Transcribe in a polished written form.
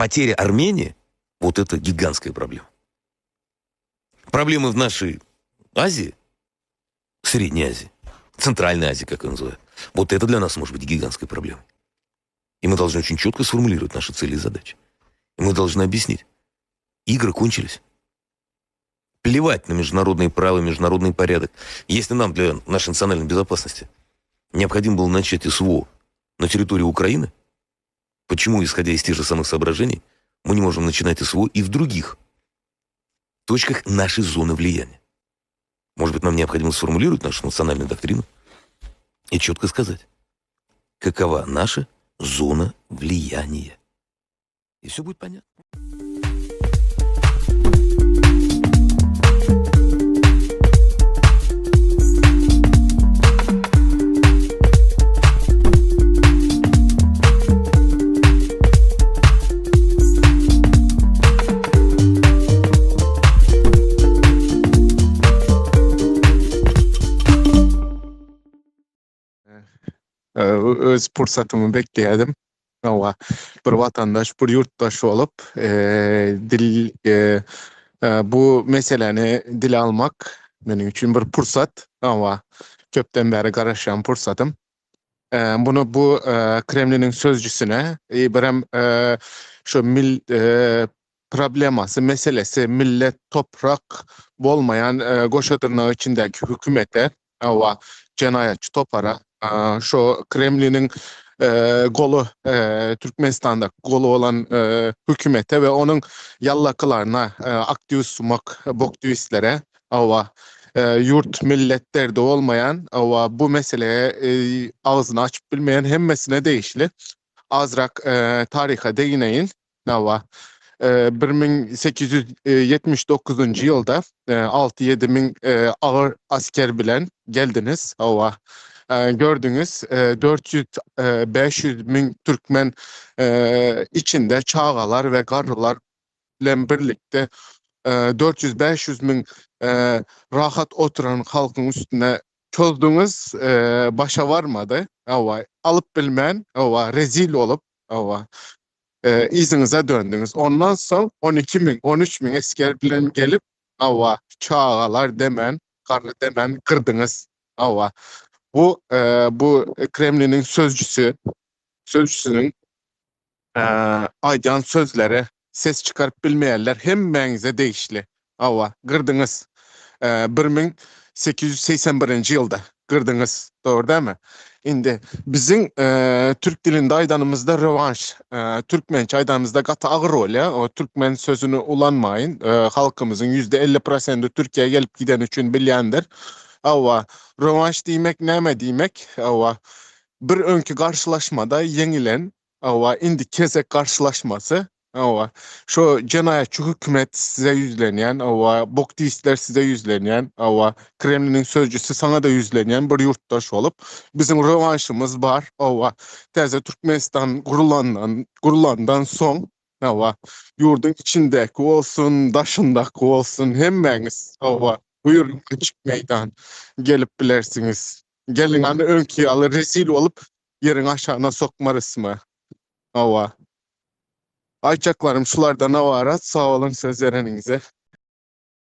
Потеря Армении – вот это гигантская проблема. Проблемы в нашей Азии, Средней Азии, Центральной Азии, как ее называют, вот это для нас может быть гигантской проблемой. И мы должны очень четко сформулировать наши цели и задачи. И мы должны объяснить. Игры кончились. Плевать на международные права, международный порядок. Если нам для нашей национальной безопасности необходимо было начать СВО на территории Украины, почему, исходя из тех же самых соображений, мы не можем начинать СВО и в других точках нашей зоны влияния? Может быть, нам необходимо сформулировать нашу национальную доктрину и четко сказать, какова наша зона влияния. И все будет понятно. Öz pursatymy bekleýärdim. Hawa, bir watandaş, bir ýurtdaş bolup, dil bu meseläni dile almak meniň üçin bir pursat. Hawa, köpden bäri garaşýan pursatym. Bunu bu Kremliniň sözcüsine, birem şu mil problemasy, meselesi millet, toprak bolmaýan goşa dyrnak içindäki hökümete, hawa, jenaýatçy topara, şo Kremliniň goly, Türkmenistanda goly bolan hökümete we onuň ýallakylaryna, aktiwist sumak boktiwistlere, hawa, ýurt, millet derdi bolmaýan, hawa, bu meseleye agzyny açyp bilmeýän hemmesine degişli. Azrak taryha degineýin. Hawa. 1879-njy ýylda 6-7 müň agyr asker bilen geldiňiz. Hawa. Gördüňiz, 400-500 müň türkmen içinde çagalar we garrylar bilen birlikde 400-500 müň rahat oturan halkyň üstüne çozduňyz, başa barmady. Hawa, alyp bilmän, hawa, rezil bolup, hawa, yzyňyza döndüňiz. Ondan soň 12 müň, 13 müň esger bilen gelip, hawa, çagalar demän, garry demän gyrdyňyz. Hawa. Bu bu Kremliniň sözcüsi, sözcüsiniň aýdýan sözleri, ses çykaryp bilmeýänler hemmäňize degişli. Hawa, gyrdyňyz. 1881-nji ýylda gyrdyňyz. Dogry dälmi? Indi biziň türk dilinde aýdanymyzda rewanş, türkmençe aýdanymyzda gaty agyr bolýar. O türkmen sözüni ulanmaýyn. Halkymyzyň 50% prosendi Türkiýä gelip gideni üçin bilýändir. Hawa, rewanş diýmek näme diýmek? Hawa, bir öňki garşylaşmada ýeňilen, hawa, indi gezek garşylaşmasy. Hawa, şo jenaýatçy hökümet size ýüzlenýän, hawa, bokdistler size ýüzlenýän, hawa, Kremliniň sözcüsi saňa-da ýüzlenýän bir ýurtdaş bolup, biziň rewanşymyz bar, hawa, täze Türkmenistan gurulandan, gurulandan soň, hawa, ýurduň içindäki bolsun, daşyndaky bolsun, hemmäňiz, hawa, buýruň açyk meýdan, gelip bilersiňiz. Geliň, hany öňki ýaly rezil bolup, ýeriň aşagyna sokmarysmy? Hawa. Aýtjaklarym şulardan ybarat. Sag boluň söz bereniňize.